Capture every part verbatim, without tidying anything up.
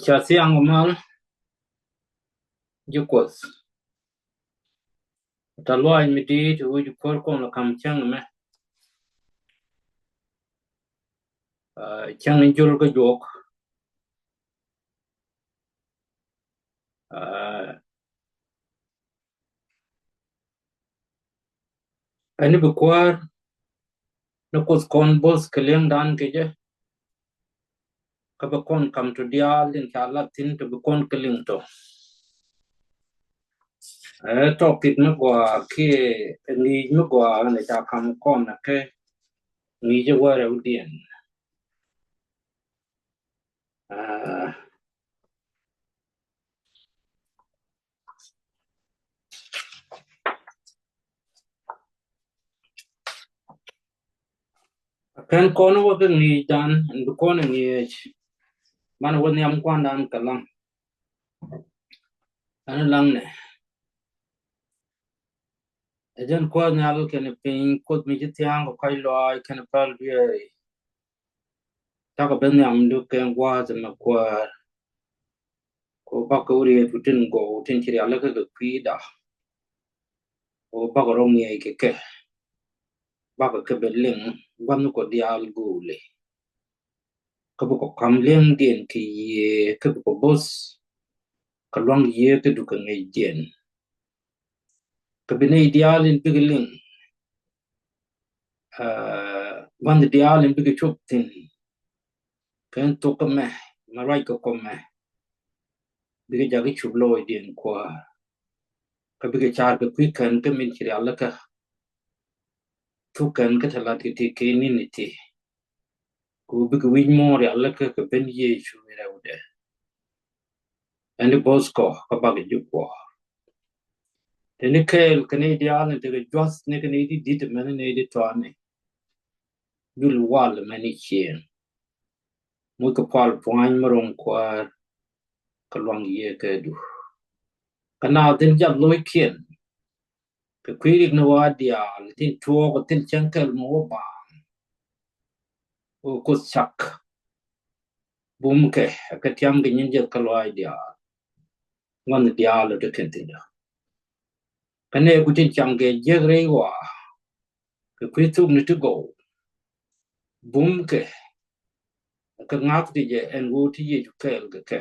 Ca thiaŋ mal ji̱ Kuɔth. Tɛ̈th lɔaac mi di̱i̱t wi̱c kuäär kɔn la ka̱m cäŋ mɛ. Cäŋ in jur kä juɔk. Ɛn i̱ bi kuäär ni Kuoth kɔn bo̱th kɛ li̱eŋdan kɛ jɛ. Kä bi kɔn ka̱m tɔ diaal tin ca lat thi̱n tɔ bi kɔn kɛ liŋ tɔ. Ɛ topic mi gɔaa kiɛ ŋi̱i̱c mi gɔaa ni ca ka̱m kɔn kɛ ŋi̱i̱c ɛ wäl rɛwdiɛn. Kɛn kɔn wä kɛ ŋi̱i̱cdan ɛn bi kɔn ɛ ŋi̱eec. Man wä nhiam kuandan kɛ laŋ. Ɛn laŋnɛ ɛ jɛn Kuäär nhial kɛnɛ piny, Kuoth mi ci thia̱a̱ŋ kɛ kɔ̱a̱c lɔaac kɛnɛ päl dueeri. Cakɔ ben nhiamdu kɛ gua̱a̱th ɛmɛ Kuäär. Kɛ ɣöö bakɔ wä riet ku tin gɔw tin ci rialikä kɛ kui̱da. Kɛ ɣöö bakɔ rɔ ŋiɛc kɛ kɛ. Bakɔ kɛ ben liŋ gua̱thnikɔ diaal gööli. Kä bikɔ ka̱m li̱eŋdiɛn kɛ Yiëë kä bikɔ bo̱th kɛ lua̱ŋ Yiëë kä dukɛ ŋi̱eecdiɛn. Kä bi nɛy diaal in bikɛ liŋ gua̱th diaal in bikɛ cop thi̱n. Kɛn thok kä mɛ mɛ ruac kɛ kɔmɛ bikɛ jakä cop lɔɔcdiɛn Kuäär. Kä bikɛ car kɛ kui̱ kɛn kä min ci rialikä. Thuk kɛn kä te lat kɛ ti kɛ ni̱n ti. Kɛ ɣöö bikɛ wi̱c muɔ̱ɔ̱n rialikä kɛ ben Yecu rɛwdɛ. Ɛn i̱ bo̱th kɔ kä bakɛ ji̱ kuɔɔr. Te ni kɛɛl kɛ nɛy diaal ni tekɛ jua̱th ni kɛ nɛy ti di̱t mɛn ni nɛy ti tɔani. Jul wal mɛn i̱ cieŋ. Muc kɛ pual pua̱ny mi ro̱ŋ Kuäär kɛ lua̱ŋ Yiëë kɛ du. Kä naath tin jal lo̱ckiɛn kɛ kui̱ rik ni ɣɔaa diaal tin tuɔɔk kɛ thil cäŋ kɛl mi wä baaŋ. Wä Kuoth cak bumkɛ kɛ tiam kɛ nyin jiɛth kä lɔaac diaal. Ŋuan diaal ɔ ti kɛn thi̱n dɔ. Kä nɛɛku tin cam kɛ jiäk rɛy ɣɔaa kɛ kui̱ thuk ni ti gɔw. Bumkɛ kɛ ŋa̱th ti jɛ ɛn ɣöö ti Yecu kɛɛl kɛ kɛ.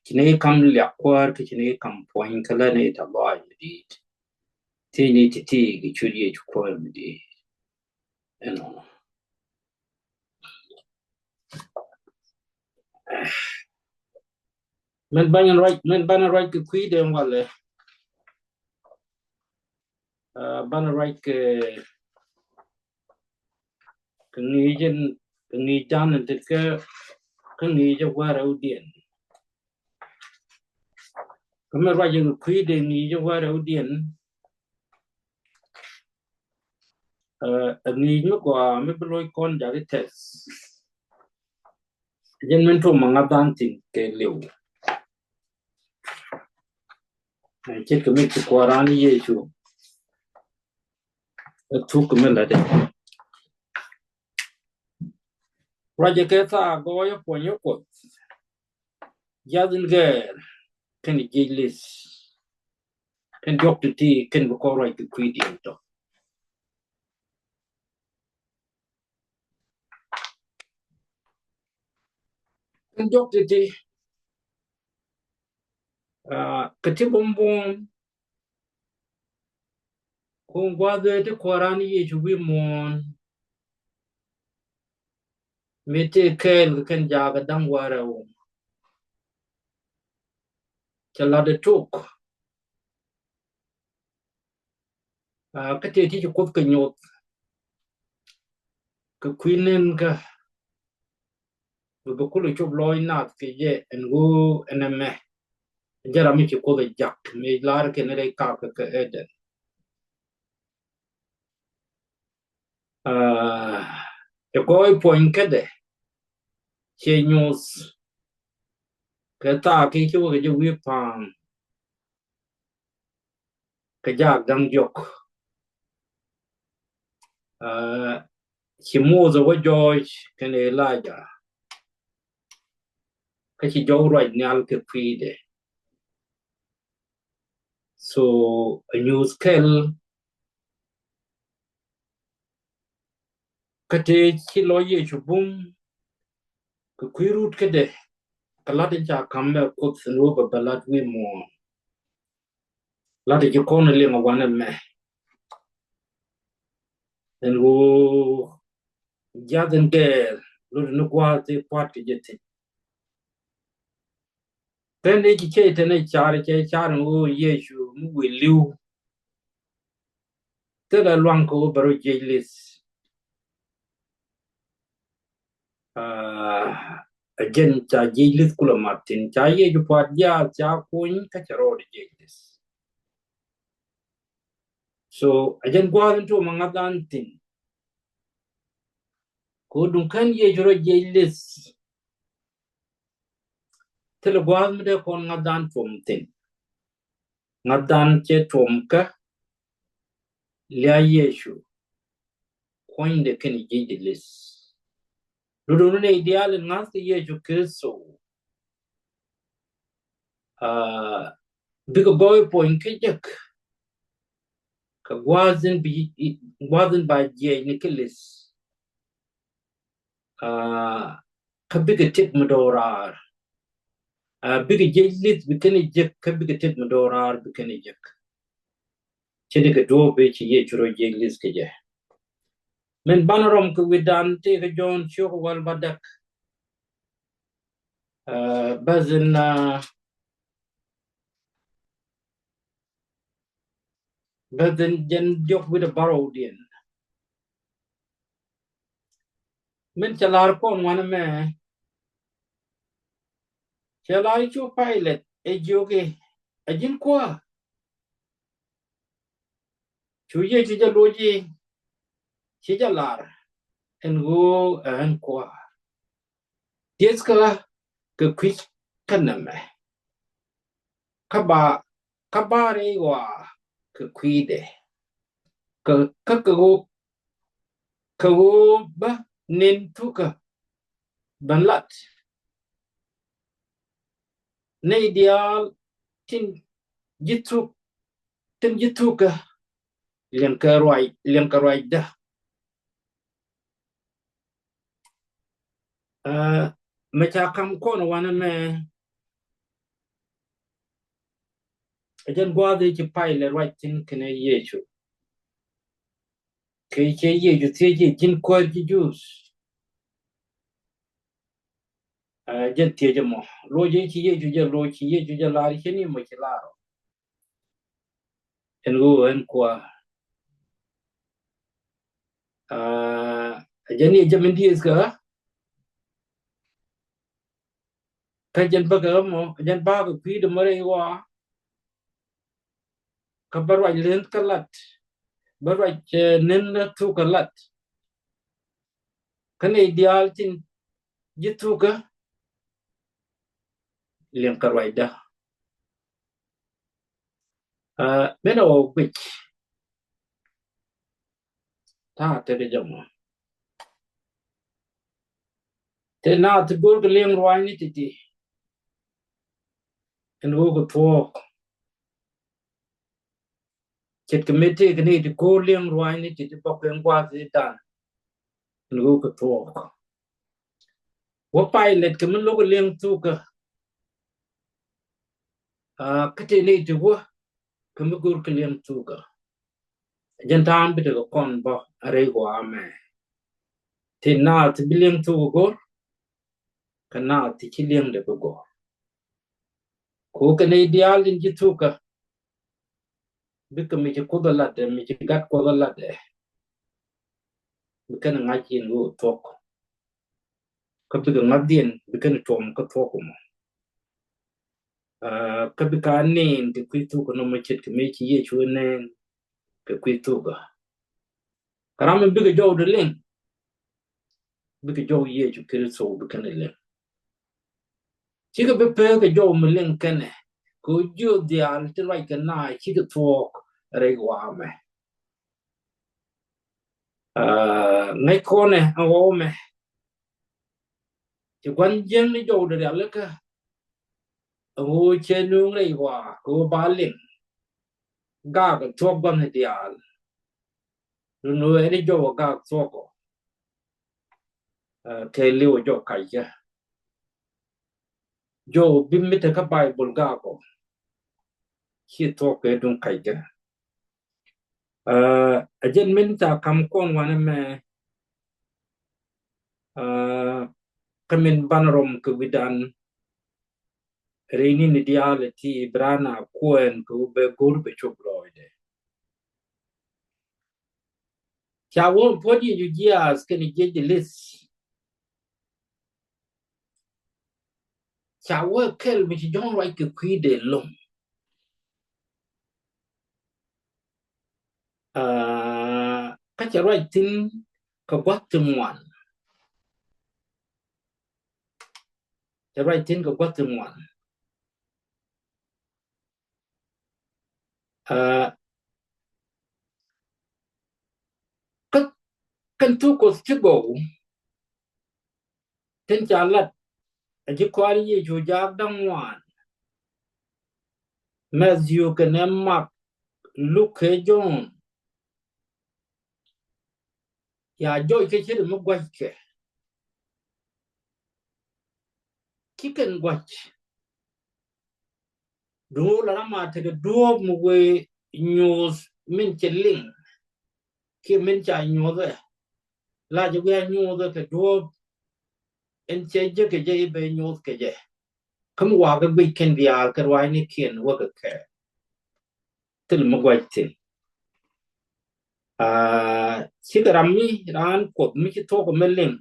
Ci nɛy kam liak Kuäär kä ci nɛy kam puɔ̱ny kä lä nɛy tɛ̈th lɔaac mi di̱i̱t. Thiec nɛy ti̱ti̱ kɛ ciöt Yecu Kuäär mi di̱i̱t. Ɛnɔ. Min banɛ ruac, min banɛ ruac kɛ kui̱dɛ walɛ. Banɛ ruac kɛ kɛ ŋi̱i̱c in, kɛ ŋi̱i̱cdan in tekɛ, kɛ ŋi̱i̱c ɛ wäl rɛwdiɛn. Kä mi ruac in kui̱dɛ ŋi̱i̱c ɛ wäl rɛwdiɛn. Ɛ ŋi̱i̱c mi gɔaa mi bi loc kɔn jakä tɛth. Jɛn min tum ma ŋa̱th dan thi̱n kɛ liw. Ce̱tkɛ mi ci Kua̱ran Yecu ɛ thuk kɛ mi lätdɛ. Ruacɛ kɛ thaak gɔɔyä puɔ̱nyä Kuɔth. Jiath in gɛɛr kɛn jiec li̱th. Kɛn diɔ̱k ti̱ti̱ kɛn bi kɔn ruac kɛ kui̱diɛn tɔ. Kɛn diɔ̱k ti̱ti̱. Kɛ ti bumbum. Kun gua̱a̱th ëë ti Kua̱ran Yecu wi̱i̱ muɔ̱ɔ̱n. Mi tëë kɛɛl kɛ kɛn jaak ɛ da̱ŋ wäl rɛw. Cɛ la̱t ɛ tok. Kä tëë ti ci Kuoth kɛ nyoth kɛ kui̱ nɛn kä bɛ bɛ kulɛ cop lɔɔc nath kɛ jɛ ɛn ɣöö ɛn ɛmɛ. Jɛ ram mi ci Kuoth ɛ jak mi lar kɛn rɛy kak kɛ Ɛdɛn. Cɛ gɔɔy puɔ̱ny kädɛ cɛ nyoth kɛ thaak ki ci wä kɛ jɛ wi̱i̱ pa̱a̱m. Kɛ jaak da̱ŋ diɔ̱k. Ci Muthɛ wä jɔɔc kɛnɛ Ilaja. kä ci jɔw ruac nhial kɛ kui̱dɛ. So a nyuuth kɛl kä tëë ci lɔ Yecu bum kɛ kui̱ rut kädɛ, kɛ lat in ca ka̱m mɛ Kuoth in wä bɛ bɛ lat wi̱i̱ muɔ̱ɔ̱n. Lat in ci kɔn liŋ a wanɛ mɛ in wä jiath in gɛɛl lot in gua̱a̱th in pua̱t kɛ jɛ thi̱n. Tɛn i̱ ci cɛ tɛn i̱ car cɛ car in wä Yecu mi wi̱i̱ li̱w. Thilɛ luaŋ kɛ wä bɛ rɔ jiɛc li̱th. Aa, a jɛn ca jiɛc li̱th kulɛ mat thi̱n, ca Yecu pua̱t jiaath ca kuny kä cɛ rɔɔd jiɛc li̱th. So a jɛn gua̱a̱th in tuɔm a ŋa̱th dan thi̱n. Kɛ wä duŋ kän Yecu rɔ jiɛc li̱th. Thilɛ gua̱a̱th mi dee kɔn ŋa̱th dan tuɔm thi̱n. Ŋa̱th dan cɛ tuɔm kä lia̱a̱ Yecu kuɔ̱nydɛ kɛnɛ jiɛcdɛ li̱th. Lotdɛ wun nɛy diaal in ŋa̱th kɛ Yecu Kritho. Aa, bikɛ gɔɔy puɔ̱ny kä jek kɛ gua̱a̱th in bi, gua̱a̱th in ba jiɛc ni kɛ li̱th. Aa, kä bikɛ tëk mi do̱raar raar. Aa, bikɛ jiɛc li̱th bi kɛn jek kä bikɛ tëk mi do̱raar raar bi kɛn jek. Cɛ ni kɛ duɔ̱ɔ̱p i̱ ci Yecu rɔ jiɛc li̱th kɛ jɛ. Min banɛ rɔm kɛ wi̱dan tëëkɛ Jɔ̱ɔ̱n ciök wäl bädäk. Aa, bäth in, aa, bäth in jɛn diɔ̱k wi̱dɛ bärɔwdiɛn. Min cɛ la̱r kɔn wanɛ mɛ, cɛ la̱r cu Pailat ɛ jiök i̱, a ji̱n kuäär? Cu Yecu jɛ loc i̱, ci jɛ lar ɛn ɣöö ɛ ɣän kuäär. Diethkä kɛ kui̱ kä nɛmɛ. Kä ba, kä ba rɛy ɣɔaa kɛ kui̱dɛ. Kä, kä kɛ ɣöö, kɛ ɣöö bä nɛn thukä ben lat. Nɛy diaal tin ji̱ thuk, tin ji̱ thukä liɛŋkɛ ruac, liɛŋkɛ ruacdä. Aa, mɛ ca kam kɔn wanɛ mɛ, ɛ jɛn gua̱a̱th i̱ ci Pailat ruac thi̱n kɛnɛ Yecu. Kɛ cɛ Yecu thiec i̱, ji̱n kuäär ji̱ Juudh? Aa, jɛn thiec ɛmɔ. Loc i̱ ci Yecu jɛ loc, ci Yecu jɛ lar, ci ni mɔ ci lar ɔ. Ɛn ɣöö ɛn kuäär. Aa, jɛn ni jɛ min dieth kä ɣä. Kä jɛn bä kɛ ɣä mɔ, jɛn bä kɛ kui̱dɛ mɔ rɛy ɣɔaa. Kä bä ruac leth kä lat. Bä ruac, ɛ, nɛn thukä lat. Kä nɛy diaal tin ji̱ thukä liɛŋkɛ ruacdä. Aa, min ɛ ɣɔw guic. Ta̱a̱ tekɛ jɛ mɔ. Te naath ti go̱o̱r kɛ liɛŋ ruaacni ti̱ti̱. Ɛn ɣöö kɛ thuɔ̱k. Ce̱tkɛ mi tëëkɛ ni ti go̱o̱r liɛŋ ruaacni ti̱ti̱ bä kuɛn gua̱a̱th i̱ dan. Ɛn ɣöö kɛ thuɔ̱k. Wä Pailat kɛ mi lo̱k liɛŋ thukä. Aa, kä tëë ni ti wä kɛ mi go̱o̱r kɛ liɛŋ thukä. Jɛn ta̱a̱m bi tekɛ kɔn bä a rɛy ɣɔaa mɛ. Ti naath ti bi liɛŋ thuk go̱r, kɛ naath ti ci liɛŋdɛ bi go̱r. Ko kɛ nɛy diaal tin ji̱ thukä. Bikɛ mi ci Kuoth a latdɛ, mi ci Gat Kuɔth a latdɛ. Bi kɛn ŋa̱c in ɣöö thuɔ̱k. Kä bikɛ ŋa̱thdiɛn bi kɛn tuɔm kä thuɔ̱k mɔ. Aa, kä bikɛ a nɛn kɛ kui̱ thukä nɔmɔ ce̱tkɛ mi ci Yecu ɛ nɛn kɛ kui̱ thukä. Kä ram mi bikɛ jɔwdɛ liŋ, bikɛ jɔw Yecu Kritho bi kɛn liŋ. Cikɛ bi pek kɛ jɔw mi liŋ kɛnɛ, kɛ ɣöö jiöth diaal ti ruac kɛ naath cikɛ thuɔ̱k rɛy ɣɔaa mɛ. Aa, ŋäc kɔnɛ ɛn ɣɔw mɛ. Ci gua̱n jiäkni jɔwdɛ rialikä ɣöö cɛ nööŋ rɛy ɣɔaa kɛ ɣöö ba liŋ. Gak thuɔ̱k gua̱n diaal. Run ɣöö ɛn jɔw ɛ gak thuɔ̱k ɔ. Ɛ, kɛ liw jɔw kackɛ. Jɔw bi mi te kä Baibol gak ɔ. Ci thuɔ̱k kɛ duŋ kackɛ. Ɛ, ɛ jɛn min ca kam kɔn wanɛ mɛ. Ɛ, kä min banɛ rɔm kɛ wi̱dan. Rɛy ni̱ni diaal ti bi raan a kuɛn kɛ wä bɛ go̱r bɛ cop lɔcdɛ. Ca wä puɔ̱t Yecu jiaath kɛnɛ jiɛc di li̱th. Ca wä kɛl mi ci Jɔ̱ɔ̱n ruac kɛ kui̱dɛ lo̱ŋ. Aa, kä cɛ ruac thi̱n kɛ gua̱th ti ŋuan. Cɛ ruac thi̱n kɛ gua̱th ti ŋuan. Aa, kä, kɛn thuk Kuɔth ti gɔw. Tin ca lat a ji̱ kɔaar Yecu jaak da̱ŋ ŋuan. Mathiu kɛnɛ Mak, Luk kɛ Jɔ̱ɔ̱n. Ya jɔc kɛ ce̱t mi gua̱ckɛ. Ci kɛn gua̱c. Duŋ la ram a tekɛ duɔ̱ɔ̱p mi wee nyuuth min cɛ liŋ. Kiɛ min ca nyuuthɛ. La jɛ wee a nyuuthɛ kɛ duɔ̱ɔ̱p. Ɛn cɛ jek kɛ jɛ i̱ bɛ nyuuth kɛ jɛ. Kä mi wakɛ guic kɛn diaal kɛ ruaacnikiɛn wäkɛ kɛ. Thil mi guac thil. Aa, cikɛ ram mi raan Kuɔth mi ci thuɔ̱k mi liŋ.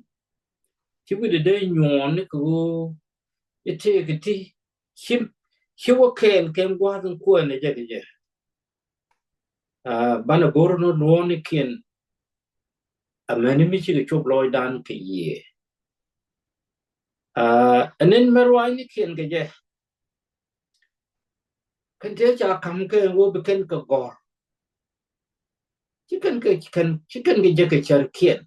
Ci wi̱cdɛ dee nyuɔɔn ni kɛ ɣöö i̱ tëëkɛ ti ci, ci wä kɛɛl kɛn gua̱a̱th in kuɛɛnɛ jɛ kɛ jɛ. Aa, banɛ go̱r ni luɔ̱ɔ̱nikiɛn. Amäni mi cikɛ cop lɔcdan kɛ yiëë. Aa, ɛn in mɛ ruaacnikiɛn kɛ jɛ. Kɛn tëë ca ka̱m kɛ ɣöö bi kɛn kɛ gɔ̱r. Ci kɛn kɛ, ci kɛn, ci kɛn kɛ jek kɛ cärkiɛn.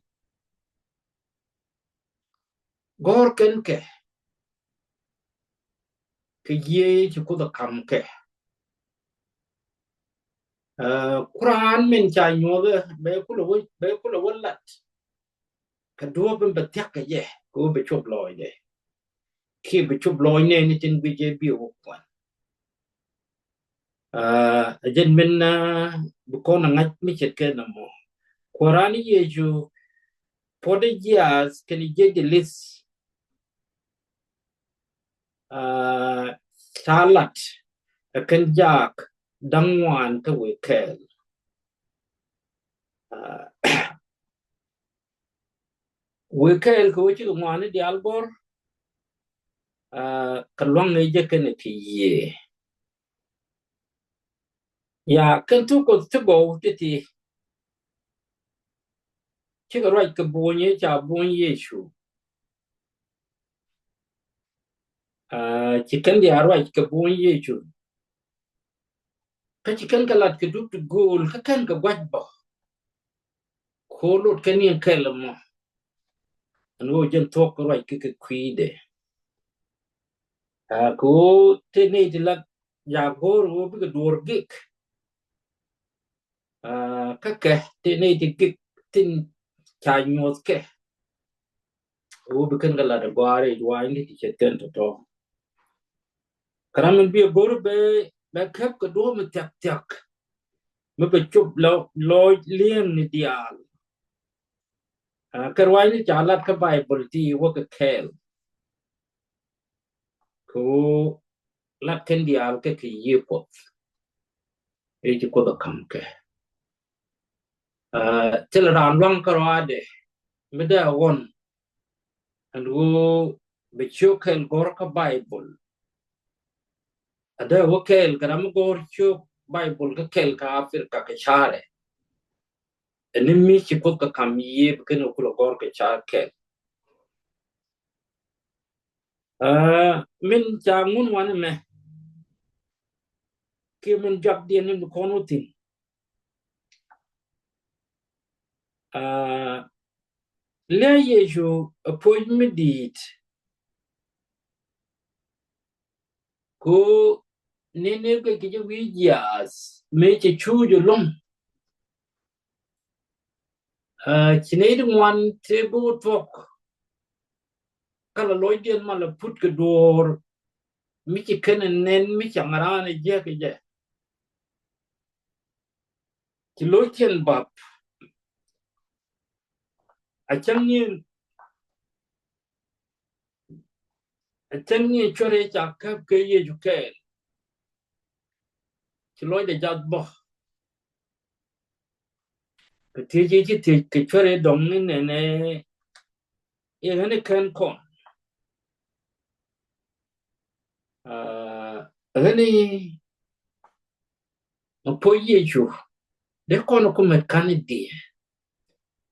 Gɔ̱r kɛn kɛ. Kɛ yiëë ci Kuoth ɛ ka̱m kɛ. Aa, ku raan min ca nyuɔ̱thɛ bɛ kulɛ wä, bɛ kulɛ wä lat. Kɛ duɔ̱ɔ̱p in bɛ thia̱k kɛ jɛ kɛ ɣöö bɛ cop lɔcdɛ. Kiɛ bɛ cop lɔcnɛ ni tin guic jɛ bi wä kuan. Aa, ɛ jɛn min, aa, bi kɔn a ŋa̱c mi ce̱tkɛ nɔmɔ. Kuääran Yecu puɔ̱t jiaath kɛnɛ jiɛc di li̱th. Aa, ca lat ɛ kɛn jaak da̱ŋ ŋuan kä wëë kɛɛl. Aa, wëë kɛɛl kɛ wee cikɛ ŋuani diaal gɔ̱r. Aa, kɛ lua̱ŋ ëë jɛ kɛnɛ ti yiëë. Ya, kɛn thuk Kuɔth ti gɔw ti̱ti̱. Cikɛ ruac kɛ buɔ̱ny ëë ca buɔ̱ny Yecu. Aa, ci kɛn diaal ruac kɛ buɔ̱ny Yecu. Kä ci kɛn kɛ lat kɛ dup ti gööl kä kɛn kɛ gua̱c bä. Kɛ ɣöö lot kɛn ni kɛl ɛmɔ. Ɛn ɣöö jɛn thuɔ̱k kɛ ruac kɛ kɛ kui̱dɛ. Aa, kɛ ɣöö te nɛy ti lat jaak go̱o̱r ɣöö bikɛ duɔ̱ɔ̱r gik. Aa, kä kɛ te nɛy ti gik tin ca nyuɔ̱th kɛ. Ɣöö bi kɛn kɛ lat ɛ gɔaa rɛy ruaacni ti ce̱tkɛn tɔ̱tɔ̱. Kä ram min bi ɛ go̱r bɛ, bɛ käp kɛ duɔ̱ɔ̱p mi thia̱k thia̱k. Mi bɛ cop lɔ, lɔc li̱eŋni diaal. Aa, kɛ ruaacni ca lat kä Baibol ti wäkɛ kɛɛl. Kɛ ɣöö lat kɛn diaal kɛ kɛ yiëë Kuɔth. Ëë ci Kuoth ɛ ka̱m kɛ. Aa, thilɛ raan lua̱ŋ kärɔaadɛ mi dee a ɣɔn. Ɛn ɣöö bɛ ciök kɛl gɔ̱r kä Baibol. A dee wä kɛɛl kɛ ram mi gɔ̱r ciök Baibol kä kɛl kä Africa kɛ ca̱rɛ. Ɛn ni mi ci Kuoth kɛ ka̱m yiëë bi kɛn kɛ kulɛ gɔ̱r kɛ ca̱r kɛl. Aa, min ca ŋun wanɛ mɛ. Kiɛ min juakdiɛn in bi kɔn wä thi̱n. Aa, lɛ Yecu ɛ puɔ̱c mi di̱i̱t. Ku ni ni kɛ kɛ jɛ wi̱i̱ jiaath mëë cɛ cuuc ɛlɔ̱ŋ. Ci nɛy ti ŋuan tëë bi wä thuɔ̱k. Kä la lɔcdiɛn mal a put kɛ duɔ̱ɔ̱r mi ci kɛn ɛ nɛn mi ca ŋa̱ran ɛ jiäk ɛ jɛ. Ci lo̱ckiɛn bap a cäŋ ni̱n a cäŋ ni̱n cuɔrɛ ca käp kɛ Yecu kɛɛl. Ci lɔcdɛ jath bä kɛ thiec ci thiec kɛ cuɔrɛ dɔŋ ni nɛnɛ. I̱ ɣän i̱ kɛn kɔn ɣän i̱ mɛ poc Yecu dee kɔn kumɛ kan i̱ diɛ.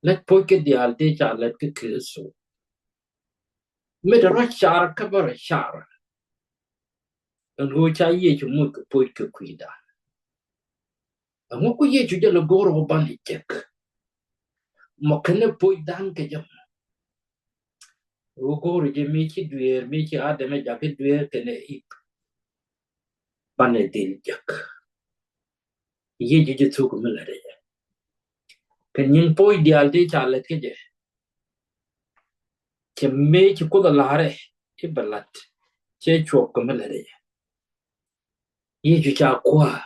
Lät poc kɛ diaal dee ca lät kɛ Kritho. Mëë dee rɔ car kä bä rɔ car. Ɛn ɣöö ca Yecu moc kɛ poc kɛ kui̱dan. Ɛŋu ku Yecu jɛ lɛ go̱o̱r ɣöö banɛ jek mɔ kɛnɛ poc dan kɛ jɛ mɔ. Ɣöö go̱o̱r jɛ mi ci dueer mi ci Adam ɛ jakä dueer kɛnɛ Ip. Banɛ dhil jek. Yecu jɛ thuk mi lät jɛ kɛ nyin poc diaal ti ca lät kä jɛ. Cɛ mëë ci Kuoth a la̱rɛ i̱ bɛ la̱t cɛ cuɔp kɛ mi lät jɛ. Yecu ca kuäär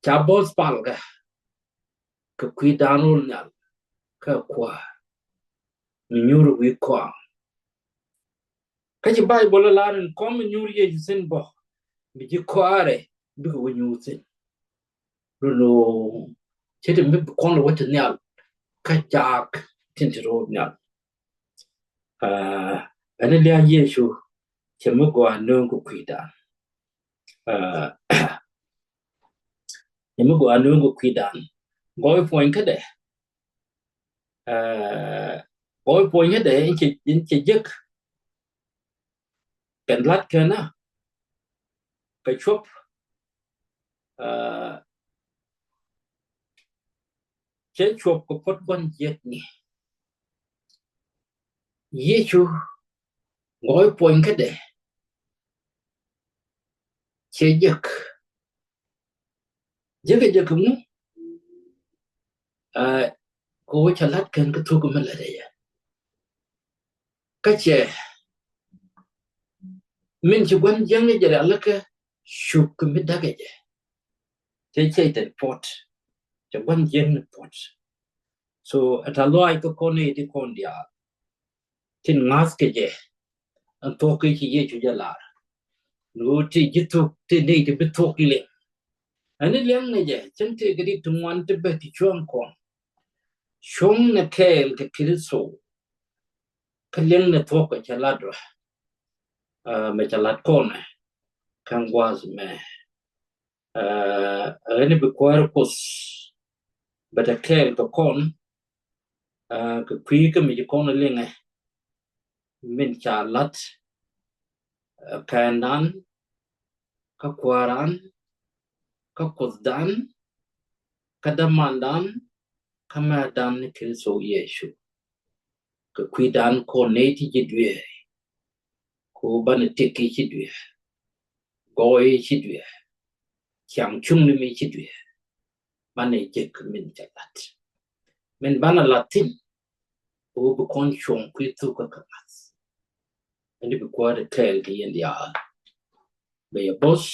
ca bo̱th palkä kɛ kui̱dan rol nhial kä kuäär mi nyuur wi̱i̱ kɔaŋ. Kä ci Baybol ɛ la̱r in kɔm mi nyuur Yecu thi̱n bä bi ji̱ kɔaarɛ bikɛ wä nyuur thi̱n. Run ɣöö ce̱t mi bi kɔn wä ti nhial kä jaak tin ti ro̱o̱ nhial. Ɛn i̱ lia̱a̱ Yecu cɛ mi gɔaa nööŋ kɛ kui̱dan. Cɛ mi gɔaa nööŋ kɛ kui̱dan. Gɔɔy puɔ̱ny kädɛ. Gɔɔy puɔ̱ny kädɛ in cɛ jek kɛn la̱t kɛn a kɛ cuɔp. Cɛ cuɔp kɛ puɔt gua̱n jiäkni. Yecu gɔɔy puɔ̱ny kädɛ cɛ jek. Jek ɛ jek ŋu? Kɛ ɣöö cɛ la̱t kɛn kä thuk mi lät ɛ jɛ. Kä cɛ min ci gua̱n jiäkni jɛ rialikä cuk kɛ mi da̱k ɛ jɛ. Cɛ cɛ tɛn puɔt cɛ gua̱n jiäkni puɔt. So ɛ ta lɔaac kä kɔn i̱ ti kɔn diaal tin ŋa̱th kɛ jɛ. Ɛn thuɔ̱k kɛ ci Yecu jɛ lar ni ɣöö ti ji̱ thuk ti ney ti bi thuɔ̱k liŋ. Ɛn i̱ liɛŋ ni jɛ cäŋ tëëkɛ di ti ŋuan ti bɛ ti cuɔ̱ŋ kɔn. Cuɔ̱ŋ ni kɛɛl kɛ Kritho. Kä liɛŋ ni thuɔ̱k kɛ cɛ lat rɔ mɛ cɛ lat kɔn ɛ kɛn gua̱a̱th mɛ. Ɣän i̱ bi kuäär Kuoth bɛ te kɛɛl kɛ kɔn kɛ kui̱ kä mi ci kɔn liŋɛ. Min ca la̱t kɛɛndan kä kuääran kä Kuothdan kä dämandan kä mɛ̈ɛ̈dan ni Kritho Yecu. Kɛ kui̱dan kɔn ney ti ji̱ dueeri. Ku banɛ tëk i̱ ci dueer. Gɔɔy i̱ ci dueer. Ciaŋ cuŋni mi ci dueer. Banɛ jek min ca lat min banɛ lat thi̱n. Ku bi kɔn cuɔ̱ŋ kui̱ thuk kä kä ŋa̱th. Ɛn i̱ bi kuäär kɛɛl kɛ yɛn diaal. Bɛ yɛ bo̱th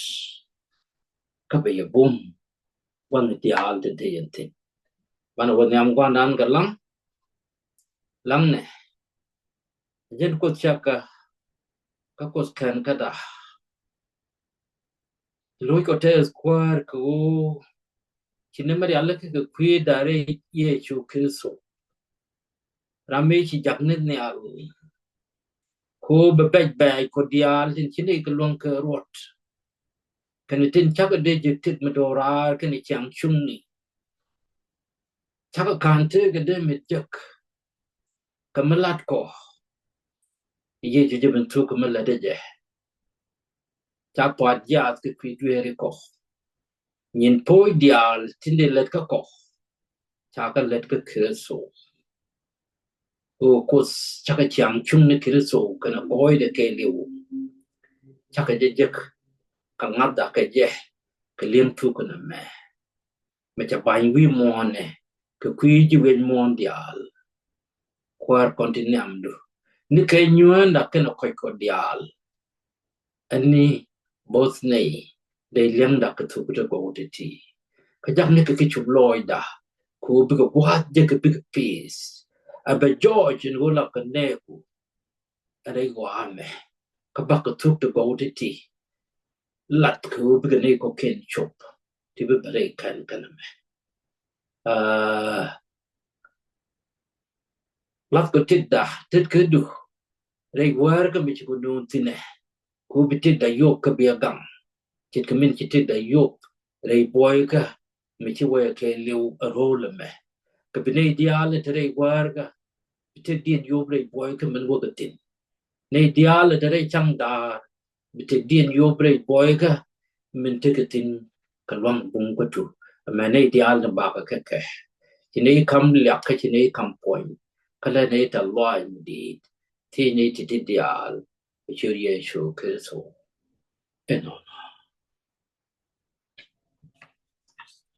kä bɛ yɛ bum. Gua̱n diaal ti te yɛn thi̱n. Banɛ wä nhiam gua̱ndan kɛ laŋ. Laŋnɛ jɛn Kuoth cak kä kä Kuoth kɛn kä da. Lo̱c kɔ tɛth kuäär kɛ ɣöö ci nɛmɛ rialikä kɛ kui̱ da̱rɛ Yecu Kritho. Ram mi ci jak ni nhial. Ku bɛ bɛc bɛɛc kɔ diaal tin ci ni kɛ luäŋ kɛ ruɔt. Kɛn tin cakɛ dee jek tek mi do̱raar kɛn ciaŋ cuŋni. Cakɛ ka̱n tëëkɛ dee mi jek. Kä mi lat kɔ Yecu jɛ min thuk kä mi lät jɛ. Ca pua̱t jiaath kɛ kui̱ dueeri kɔ. Nyin po̱o̱c diaal tin dee lät kä kɔ. Ca kɛ lät kä Kritho. Ɣöö Kuoth cakɛ ciaŋ cuŋni Kritho kɛnɛ gɔɔydɛ kɛɛliw. cakɛ jɛ jek, kɛ ŋa̱thdä kɛ jɛ, kɛ li̱eŋ thuk kɛnɛ mɛ. Mɛ cɛ ba̱ny wi̱i̱ muɔ̱ɔ̱nɛ kɛ kui̱ ji̱ wi̱i̱ muɔ̱ɔ̱n diaal. Kuäär kɔn ti nhiamdu ni kɛ nyuäändä kɛnɛ kɔc kɔ diaal. Ɛn ni bo̱th nɛy dee li̱eŋdä kɛ thuk ti gɔw ti ti. Kä jak ni kɛ ki cup lɔɔcdä kɛ ɣöö bikɛ gua̱a̱th jɛ kɛ bikɛ pi̱i̱th. Ɛ bɛ jɔɔc in ɣöö la kɛ nɛɛku rɛy ɣɔaa mɛ. Kä bakɛ thuk ti gɔw ti ti lat kɛ ɣöö bikɛ nɛy kɔ̱kiɛn cop ti bi bɛ rɛy kɛn kɛn mɛ. Aa, lath kɛ tëkda, tëtkädu rɛy wäärkä mi ci kɛ nuun thi̱nɛ. Ku bi tëkda yop kä bi a gaŋ ce̱tkɛ min ci tëkda yop rɛy buɔykä mi ci wee kɛ liw a ro̱o̱l ɛmɛ. Kɛ bi nɛy diaal te rɛy wäärkä bi tëkdiɛn yop rɛy buɔykä min wäkɛ thi̱n. Nɛy diaal te rɛy caŋ daar bi tëkdiɛn yop rɛy buɔykä min tekɛ thi̱n kɛ luaŋ buŋ kä tu. Ɛmɛ nɛy diaal ni bakɛ kɛ kɛ ci nɛy kam liak kä ci nɛy kam puɔ̱ny. Kä lɛ nɛy tɛ luaac mi di̱i̱t thiec nɛy ti ti diaal. Kɛ ciöt Yecu Kritho. Ɛnɔnɔ.